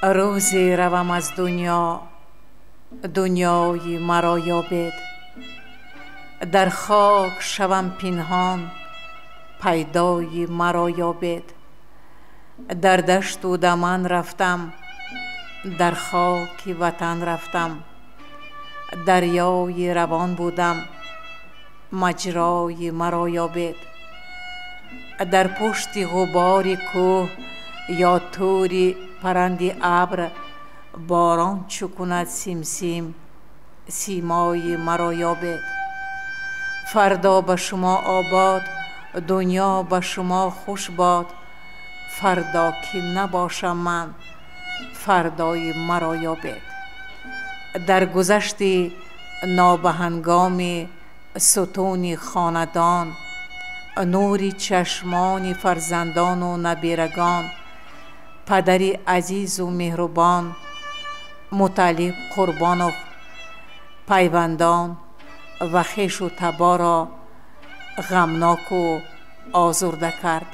Рӯзе равам аз дунё, дунёи маро ёбед. Дар хок шавам пинҳон, пайдои маро ёбед. Дар дашту даман рафтам, дар хоки ватан рафтам. Дарёи равон будам, маҷрои маро ёбед. Дар пушти ғубори кӯҳ ё тӯри паранди абр борон чӯ кунад симсим, симои маро ёбед. Фардо ба шумо обод, дунё ба шумо хуш бод. Фардо ки набошам ман, фардои маро ёбед. Дар гузашти нобаҳангоми сутуни хонадон, нури чашмони фарзандону набирагон, падари азизу меҳрубон Муталлиб Қурбонов пайвандон ва хешу таборро ғамноку озурда кард.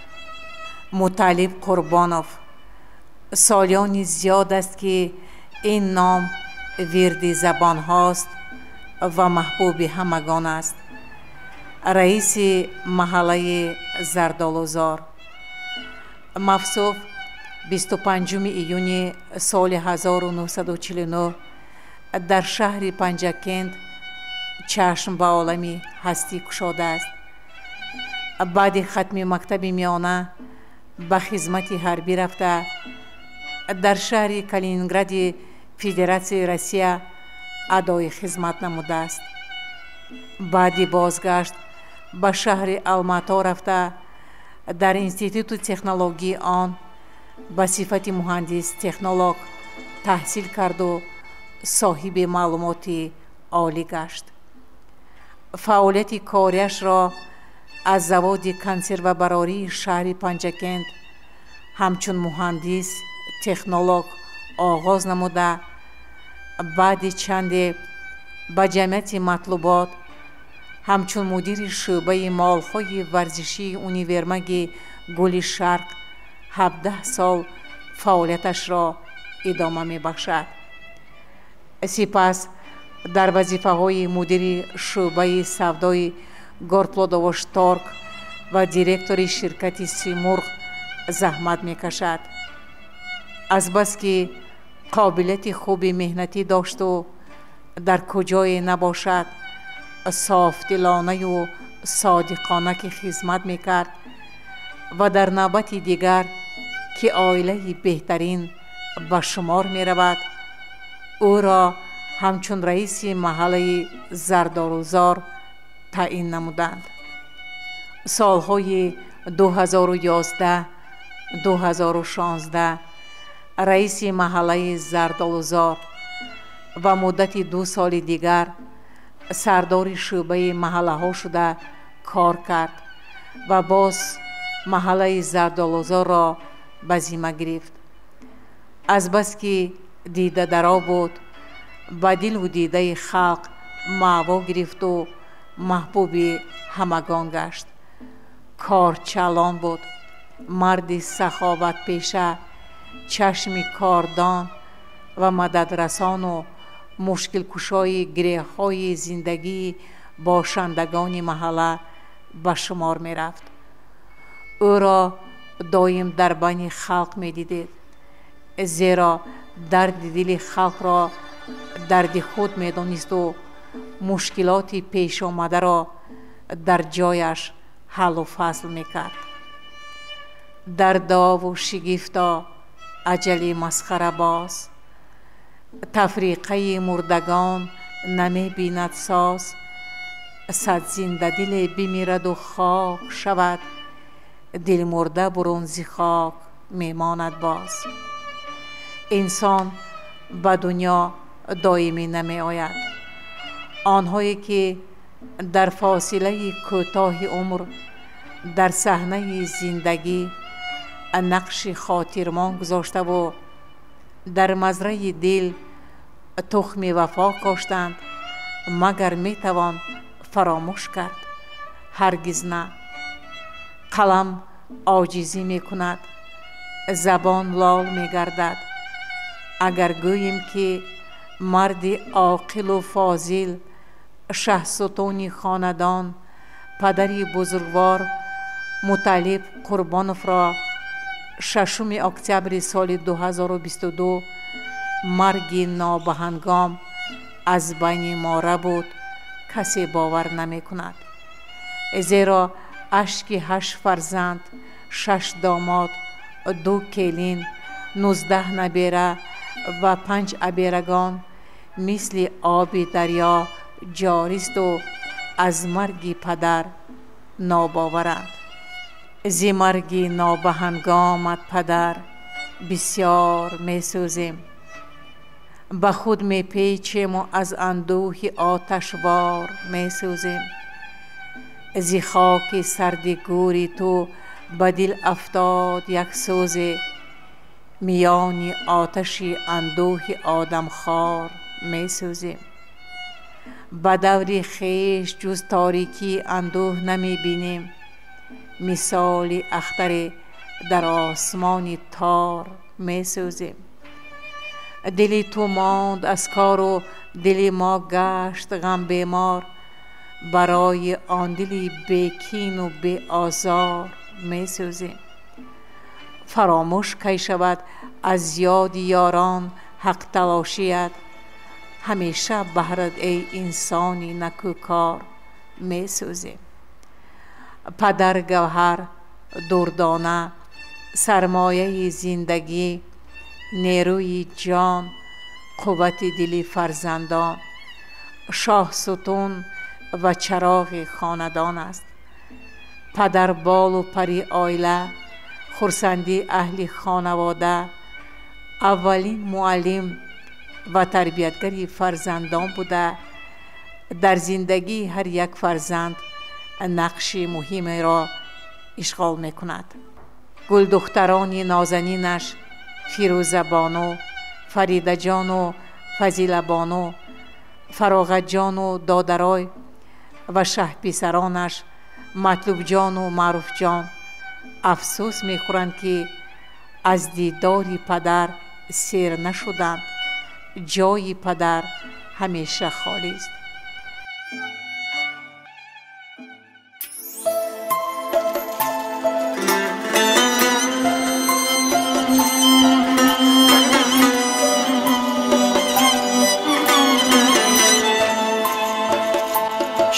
Муталлиб Қурбонов солиёни зиёд аст, ки ин ном вирди забонҳост ва маҳбуби ҳамагон аст. Раиси маҳаллаи Зардолузор мавсуф 25 июни соли 1949 дар шаҳри Панҷакент чашм ба олами ҳастӣ кушодааст. Баъди хатми мактаби миёна ба хизмати ҳарбӣ рафта, дар шаҳри Калинингради Федератсияи Россия адои хизмат намудааст. Баъди бозгашт ба шаҳри Алмато рафта, дар Институти технологии он ба сифати муҳандис технолог таҳсил карду соҳиби маълумоти олӣ гашт. Фаъолияти кориашро аз заводи консервабарории шаҳри Панҷакент ҳамчун муҳандис технолог оғоз намуда, баъди чанде ба ҷамъияти Матлубот ҳамчун мудири шӯъбаи молҳои варзишии универмаги Гули Шарқ 17 сол фаъолияташро идома мебахшад. Сипас дар вазифаҳои мудири шӯъбаи савдои Горплодовошторг ва директори ширкати Симурғ заҳмат мекашад. Азбаски қобилияти хуби меҳнатӣ дошту дар куҷое набошад софдилонаю содиқона ки хизмат мекард ва дар навбати дигар ки оилаи беҳтарин ба шумор меравад, ӯро ҳамчун раиси маҳаллаи Зардолузор таъин намуданд. Солҳои 2011, 2016 раиси маҳаллаи Зардолузор ва муддати 2 соли дигар сардори шӯъбаи маҳаллаҳо шуда кор кард ва боз маҳаллаи Зардолузорро ба зимма гирифт. Азбаски дидадаро буд, ба дилу дидаи халқ маъво гирифту маҳбуби ҳамагон гашт. Корчалон буд, марди саховатпеша, чашми кордон ва мададрасону мушкилкушои гиреҳҳои зиндагии бошандагони маҳалла ба шумор мерафт. Ӯро доим дар байни халқ медидед, зеро дарди дили халқро дарди худ медонисту мушкилоти пешомадаро дар ҷояш ҳаллу фасл мекард. Дар дову шигифто аҷали масхарабоз, тафриқаи мурдагон намебинад соз. Сад зиндадиле бимираду хок шавад, дилмурда бурун зи хок мемонад боз. Инсон ба дунё доимӣ намеояд. Онҳое ки дар фосилаи кӯтоҳи умр дар саҳнаи зиндагӣ нақши хотирмон гузоштаву дар мазраи дил тухми вафо коштанд, магар метавон фаромӯш кард? Ҳаргиз на. Қалам оҷизӣ мекунад, забон лол мегардад. Агар гӯем, ки марди оқилу фозил, шаҳсутуни хонадон, падари бузургвор Муталлиб Қурбоновро 6 октябри соли 2022 марги нобаҳангом аз байни мо рабуд, касе бовар намекунад. Зеро ашки 8 фарзанд, 6 домод, 2 келин, 19 набера ва 5 аберагон мисли оби дарё ҷористу аз марги падар нобоваранд. Зи марги нобаҳангомат, падар, бисёр месӯзем. Ба худ мепечему аз андӯҳи оташвор месӯзем. Зи хоки сарди гӯри ту ба дил афтод як сӯзе, миёни оташи андӯҳи одамхор месӯзем. Ба даври хеш ҷуз торикии андӯҳ намебинем, мисоли ахтаре дар осмони тор месӯзем. Дили ту монд аз кору дили мо гашт ғамбемор, барои он дили бекину беозор месӯзем. Фаромӯш кай шавад аз ёди ёрон ҳақталошият, ҳамеша баҳрат эй инсони накӯкор месӯзем. Падар гавҳар, дурдона, сармояи зиндагӣ, нерӯи ҷон, қуввати дили фарзандон, шоҳсутун ва чароғи хонадон аст. Падар болу пари оила, хурсандии аҳли хонавода, аввалин муаллим ва тарбиятгари фарзандон буда, дар зиндагии ҳар як фарзанд нақши муҳимеро ишғол мекунад. Гулдухтарони нозанинаш Фирӯзабону, Фаридаҷону Фазилабону, Фароғатҷону Додарой ва шаҳписаронаш Матлубҷону Маъруфҷон афсӯс мехӯранд, ки аз дидори падар сер нашуданд. Ҷои падар ҳамеша холист.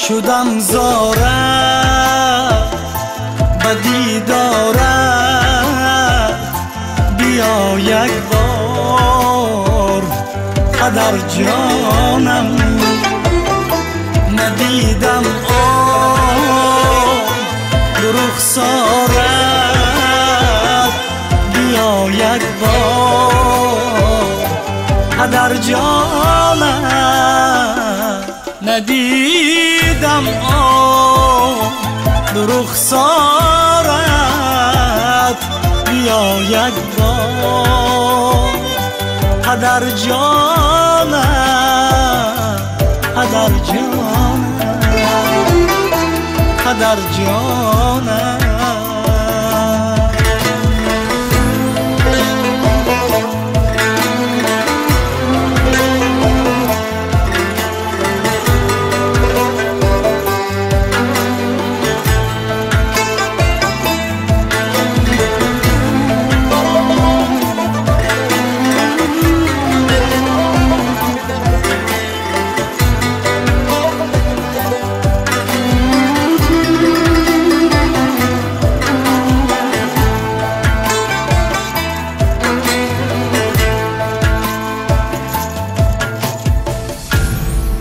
Шудам зора ба дидорат, биё як бор падар ҷонам. Надидам он рухсорат, биё як бор падар ҷонам. Надидам он рухсорат, биё як бор падар ҷонам, падар ҷонам, падар ҷонам.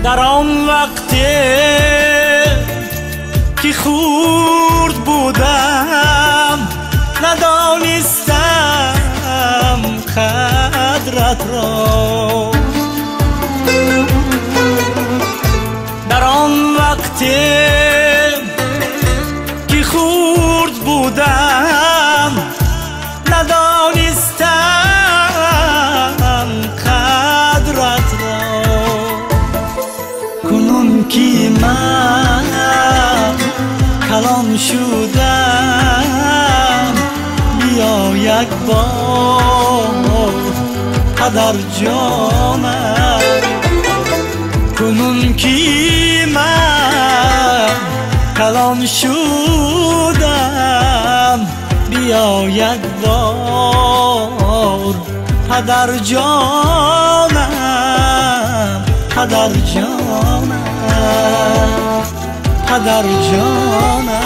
Дар он вақте ки хурд будам, надонистам қадратро. Дар он вақте ки хурд будам, надонистам қадратро. Кунун ки ман калон шудам, биё як бор падар ҷонам. Кунун ки ман калон шудам, биё як бор падар ҷонам, падар ҷонам, падар ҷонам.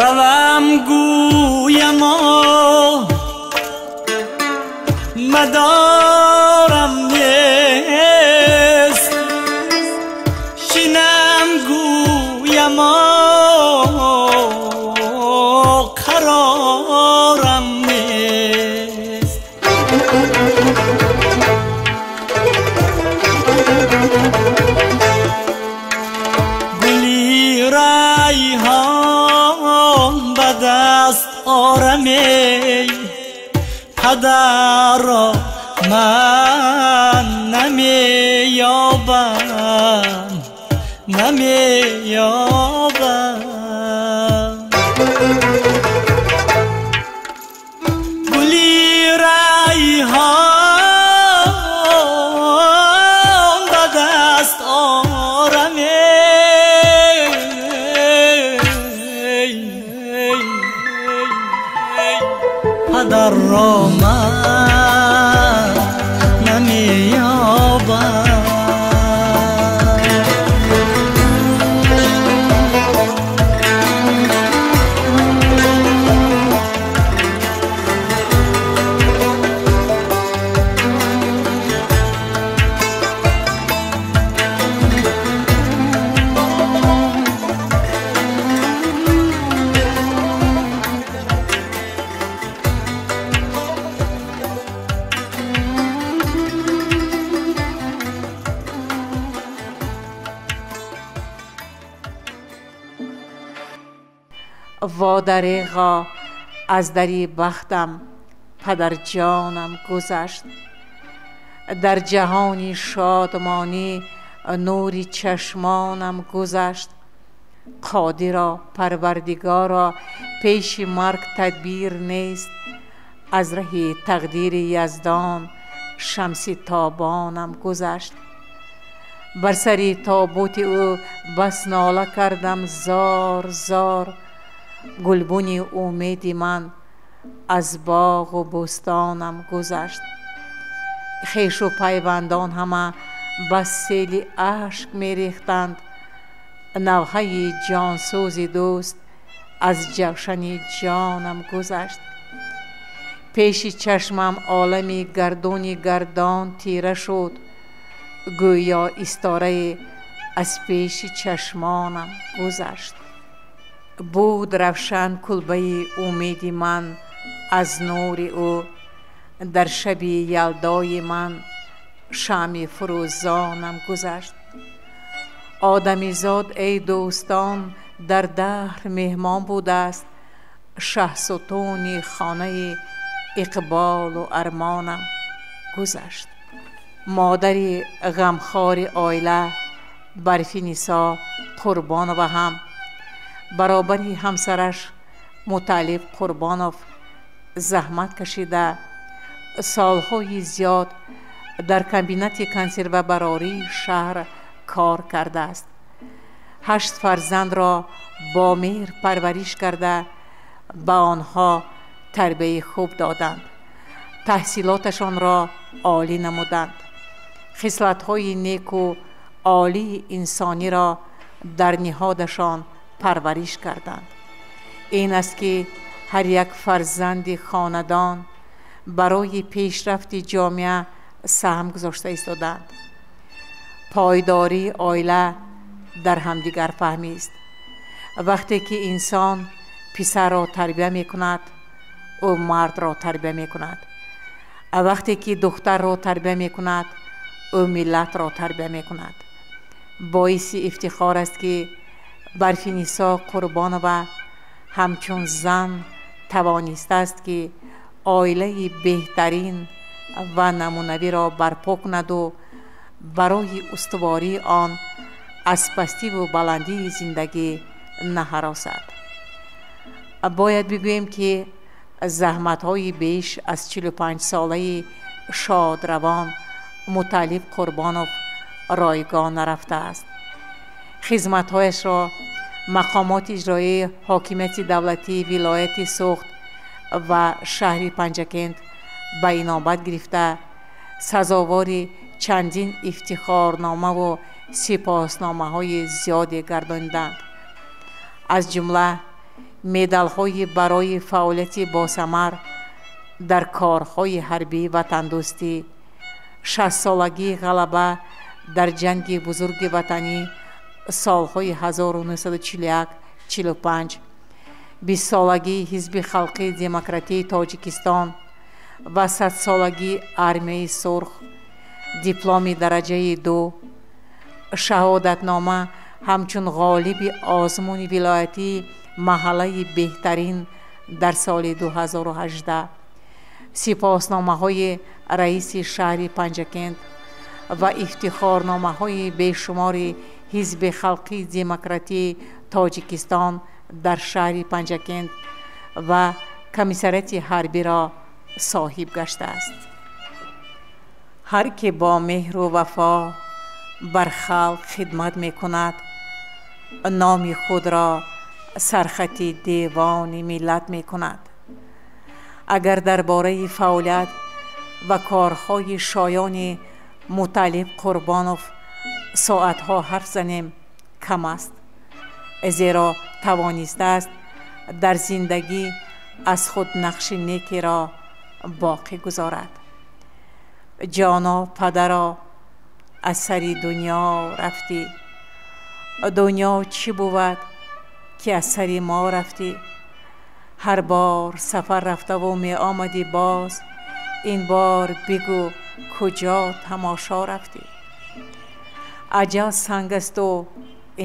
Равам гӯям мадорам нест, шинам гӯям қарорам нест. Гули райҳон ба даст орамей, падарро ман намеёбам, намеёбам. Гули райҳон ба даст орамей, падарро ман намеёбам. Водареға аз дари бахтам падарҷонам гузашт. Дар ҷаҳони шодмонӣ нури чашмонам гузашт. Қодиро Парвардигоро пеши марг тадбир нест. Аз раҳи тақдири Яздон шамси тобонам гузашт. Бар сари тобути ӯ бас нола кардам зор зор. Гулбуни умеди ман аз боғу бӯстонам гузашт. Хешу пайвандон ҳама ба сели ашк мерехтанд. Навҳаи ҷонсӯзи дӯст аз ҷавшани ҷонам гузашт. Пеши чашмам олами гардуни гардон тира шуд, гӯё исторае аз пеши чашмонам гузашт. Буд равшан кулбаи умеди ман аз нури ӯ, дар шаби ялдои ман шамъи фурӯзонам гузашт. Одамизод эй дӯстон дар даҳр меҳмон будааст, шаҳсутуни хонаи иқболу армонам гузашт. Модари ғамхори оила Барфи Нисо Қурбонова ҳам баробари ҳамсараш Муталиб Қурбонов заҳмат кашида, солҳои зиёд дар комбинати консервабарории шаҳр кор кардааст. 8 фарзандро бо меҳр парвариш карда, ба онҳо тарбияи хуб доданд, таҳсилоташонро олӣ намуданд, хислатҳои неку олии инсониро дар ниҳодашон парвариш карданд. Ин аст ки Ҳар як фарзанди хонадон барои пешрафти ҷомеа саҳм гузошта истодаанд. Пойдории оила дар ҳамдигарфаҳмист. Вақте ки инсон писарро тарбия мекунад, ӯ мардро тарбия мекунад. Вақте ки духтарро тарбия мекунад, ӯ миллатро тарбия мекунад. Боиси ифтихор аст, ки Барфинисо Қурбонова ҳамчун зан тавонистааст, ки оилаи беҳтарин ва намунавиро барпо кунаду барои устувории он аз пастиву баландии зиндагӣ наҳаросад. Бояд бигӯем, ки заҳматҳои беш аз 45-солаи шодравон Муталлиб Қурбонов ройгон нарафтааст. Хизматҳояшро мақомоти иҷроияи ҳокимияти давлатии вилояти Суғд ва шаҳри Панҷакент ба инобат гирифта, сазовори чандин ифтихорномаву сипосномаҳои зиёде гардониданд. Аз ҷумла медалҳои барои фаъолияти босамар дар корҳои ҳарбӣ ватандӯстӣ, 60-солагии ғалаба дар ҷанги бузурги ватанӣ солҳои 1941-45, 20-солагии Ҳизби халқии демократии Тоҷикистон ва 100-солагии Армияи Сурх, дипломи дараҷаи 2, шаҳодатнома ҳамчун ғолиби озмуни вилоятии маҳаллаи беҳтарин дар соли 2018, сипосномаҳои раиси шаҳри Панҷакент ва ифтихорномаҳои бешумори Ҳизби халқии демократии Тоҷикистон дар шаҳри Панҷакент ва комиссариати ҳарбиро соҳиб гаштааст. Ҳар ки бо меҳру вафо бар халқ хидмат мекунад, номи худро сархати девони миллат мекунад. Агар дар бораи фаъолият ва корҳои шоёни Муталлиб Қурбонов соатҳо ҳарф занем, кам аст, зеро тавонистааст дар зиндагӣ аз худ нақши некеро боқӣ гузорад. Ҷоно падаро, аз сари дунё рафтӣ, дунё чӣ бувад, ки аз сари мо рафтӣ? Ҳар бор сафар рафтаву меомадӣ боз, ин бор бигӯ, куҷо тамошо рафтӣ? Аҷал санг асту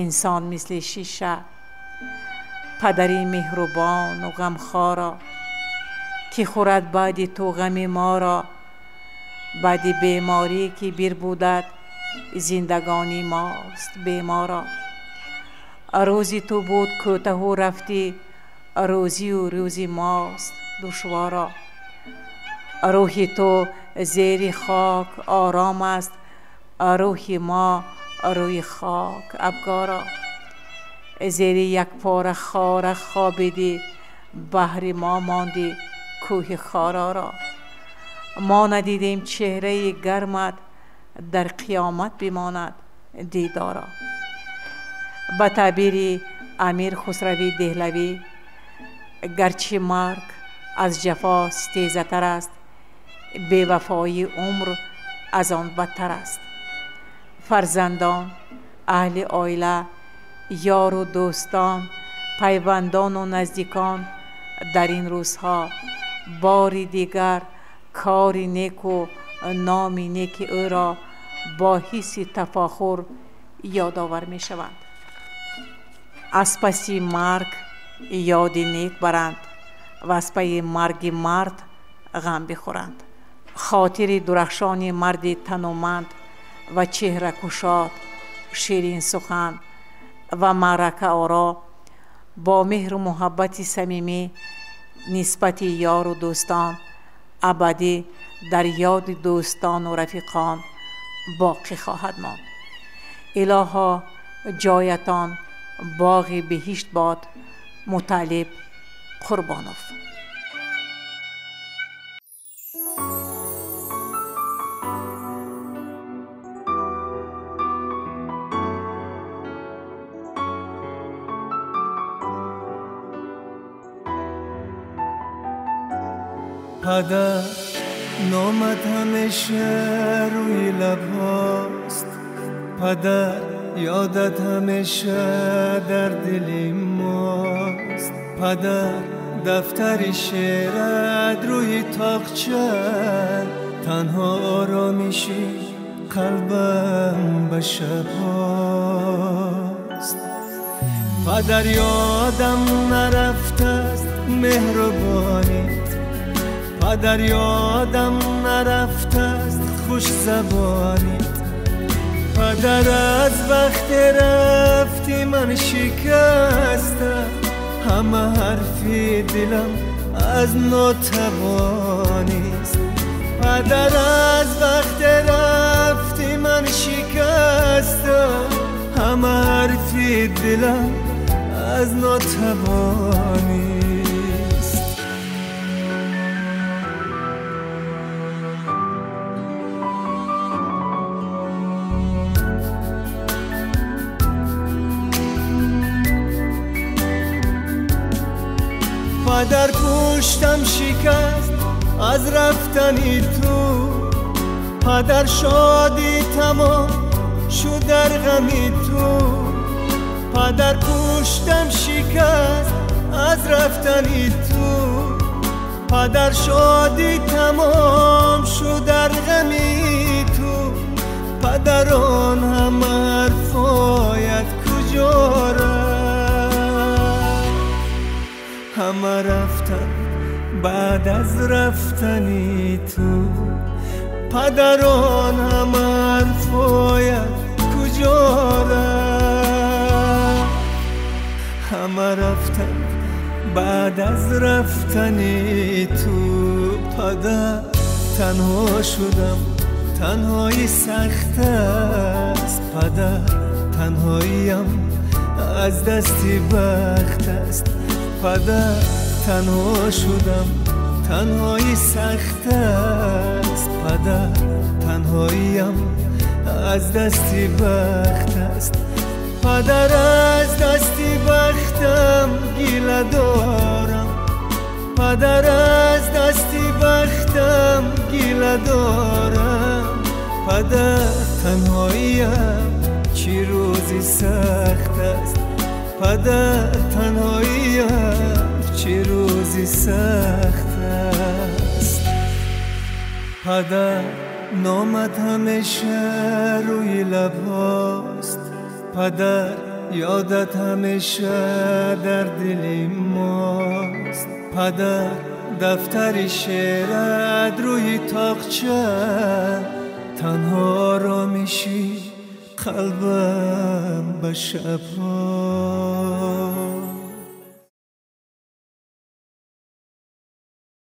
инсон мисли шиша. Падари меҳрубону ғамхоро, ки хӯрад баъди ту ғами моро? Баъди беморӣ ки бирбудад, зиндагонӣ мост беморо. Рӯзи ту буд кӯтаҳу рафтӣ, рӯзию рӯзи мост душворо. Рӯҳи ту зери хок ором аст, рӯҳи мо рӯи хок абгоро. Зери як пора хора хобидӣ, баҳри мо мондӣ кӯҳи хороро. Мо надидем чеҳраи гармат, дар қиёмат бимонад дидоро. Ба таъбири Амир Хусрави Деҳлавӣ, гарчи марг аз ҷафо ситезатар аст, бевафоии умр аз он бадтар аст. Фарзандон, аҳли оила, ёру дӯстон, пайвандону наздикон дар ин рӯзҳо бори дигар кори неку номи неки ӯро бо ҳисси тафохур ёдовар мешаванд. Аз паси марг ёди нек баранд ва аз пайи марги мард ғам бихӯранд. Хотири дурахшони марди тануманд ва чеҳракушод, ширинсухан ва маъракаоро бо меҳру муҳаббати самимӣ нисбати ёру дӯстон абадӣ дар ёди дӯстону рафиқон боқӣ хоҳад монд. Илоҳо, ҷоятон боғи биҳишт бод. Муталлиб Қурбонов. падар номат ҳамеша рӯи лабҳост, падар ёдат ҳамеша дар дили мост, падар дафтари шеърат рӯи тоқча, танҳо оромиши қалбам ба шабҳост. Падар ёдам нарафтааст меҳрубонит, падар ёдам нарафтааст хушзабонит, падар аз вақте рафти ман шикаста, ҳама ҳарфи дилам аз нотавонист. Падар аз вақте рафти ман шикаста, ҳама ҳарфи дилам аз нотавонист. Падар пуштам шикаст аз рафтани ту, падар шодӣ тамом шуд дар ғами ту, падар пуштам шикаст аз рафтани ту, падар шодӣ тамом шуд дар ғами ту, падар он ҳама ҳарфоят куҷо рафт? Ҳама рафтанд баъд аз рафтани ту, падар он ҳама ҳарфоят куҷо рафт? Ҳама рафтанд баъд аз рафтани ту, падар танҳо шудам, танҳоӣ сахт аст, падар танҳоиям аз дасти бахт аст, падар танҳо шудам, танҳоӣ сахт аст, падар танҳоиям аз дасти бахт аст, падар аз дасти бахтам гила дорам, падар аз дасти бахтам гила дорам, падар танҳоиям чӣ рӯзи сахт аст, падар танҳоиям чӣ рӯзи сахт аст. Падар номат ҳамеша рӯи лабҳост, падар ёдат ҳамеша дар дили мост, падар дафтари шеърат рӯи тоқча, танҳо оромиши қалбам ба шабҳост.